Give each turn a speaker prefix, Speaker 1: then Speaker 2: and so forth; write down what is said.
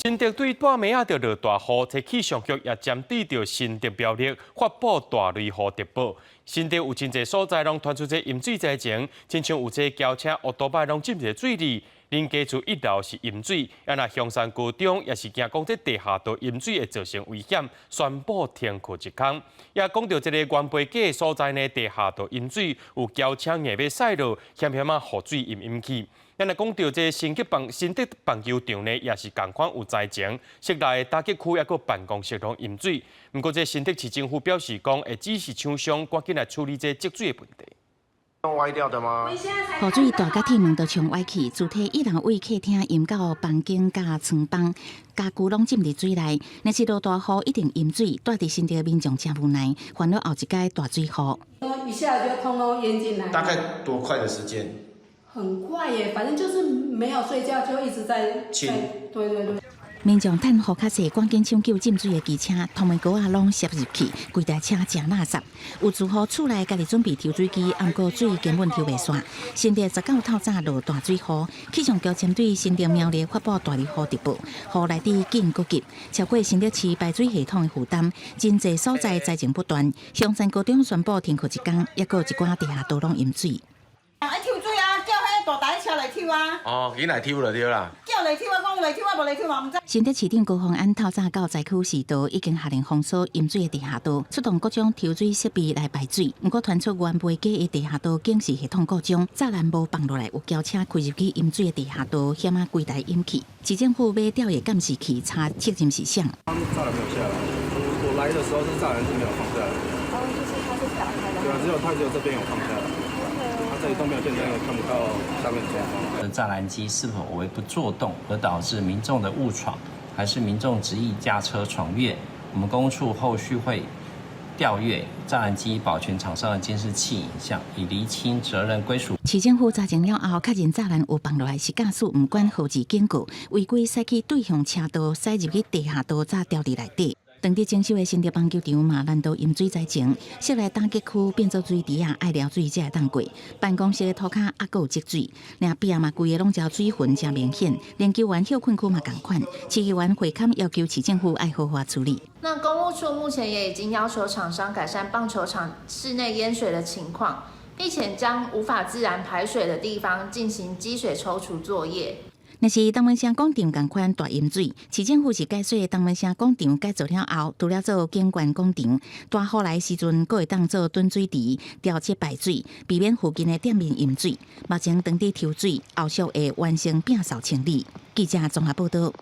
Speaker 1: 新竹對半暝仔就落大雨，這氣象局也針對著新竹苗栗發布大雷雨特報。新竹有真濟所在攏傳出這淹水災情，親像有這轎車、烏多擺攏浸佇水裡，林家厝一樓是淹水，啊若香山高中也是驚講這地下道淹水會造成危險，宣布停課一工。也講著這个元培街的所在呢，地下道淹水，有轎車硬欲駛落，險險仔予水淹淹去。咱來講著這新竹棒球場呢，也是仝款有災情，室內打擊區抑閣辦公室攏淹水。毋過這新竹市政府表示講，會指示廠商趕緊來處理這積水的問題。
Speaker 2: 歪掉的嗎？
Speaker 3: 雨水大甲鐵門都沖歪去，主體一樓位客廳淹到房間佮床房，家具攏浸佇水內。若是落大雨，一定淹水。住佇新竹的民眾誠無奈，煩惱後一擺大水雨。
Speaker 4: 一下就通通淹進來。
Speaker 2: 大概多快的時間？
Speaker 4: 很快耶，反正就是沒有睡覺，就一直在
Speaker 2: 清。
Speaker 4: 對對對。
Speaker 3: 民眾趁雨較細，趕緊搶救浸水的機車，窗門格仔攏攝入去，規台車誠垃圾。有住戶厝內家己準備抽水機，毋過水根本抽袂煞。新竹19透早落大水雨，氣象局針對新竹苗栗發布大雷雨特報，雨來得緊閣急，超過新竹市排水系統的負擔，真濟所在災情不斷。香山高中宣布停課一工，抑閣有一寡地下道攏淹水。
Speaker 5: 愛抽水啊，叫彼大台車來抽啊！
Speaker 2: 哦，𪜶來抽就對啦。
Speaker 5: 叫來抽啊，講來抽啊，無來抽嘛毋知。
Speaker 3: 新竹市長高虹安透早到災區視導，已經下令封鎖淹水的地下道，出動各種抽水設備來排水。毋過傳出元培街的地下道警示系統故障，柵欄無放落來，有轎車開入去淹水的地下道，險仔規台淹去。市政府欲調閱監視器查責任是誰。
Speaker 6: 柵欄沒有下來，我來的時候是柵欄是沒有放下來。
Speaker 7: 哦，就是它是打開的。
Speaker 6: 對啊，只有它只有這邊有放下來。這裡都沒有電燈，也看不到下面狀況。
Speaker 8: 柵欄機是否為不作動而導致民眾的誤闖，還是民眾執意駕車闖越？我們工務處後續會調閱柵欄機保全廠商的監視器影像，以釐清責任歸屬。
Speaker 3: 市政府查證了後，確認柵欄有放落來，是駕駛毋管號誌警告，違規駛去對向車道，駛入去地下道，才掉佇內底。當佇整修的新竹棒球場嘛，難逃淹水災情，室內打擊區變做水池仔，愛撩水才會當過。辦公室的塗跤猶閣有積水，連壁嘛規个攏焦水痕誠明顯，連球員歇睏區嘛仝款。市議員會勘要求市政府愛好好處理。
Speaker 7: 那工務處目前也已經要求廠商改善棒球場室內淹水的情況，並且將無法自然排水的地方進行積水抽除作業。
Speaker 3: 若是東門城廣場仝款大淹水，市政府是解說東門城廣場改造了後，除了做景觀廣場，大雨來時陣，閣會當做囤水池，調節排水，避免附近的店面淹水。目前當地抽水，後續會完成摒掃清理。記者綜合報導。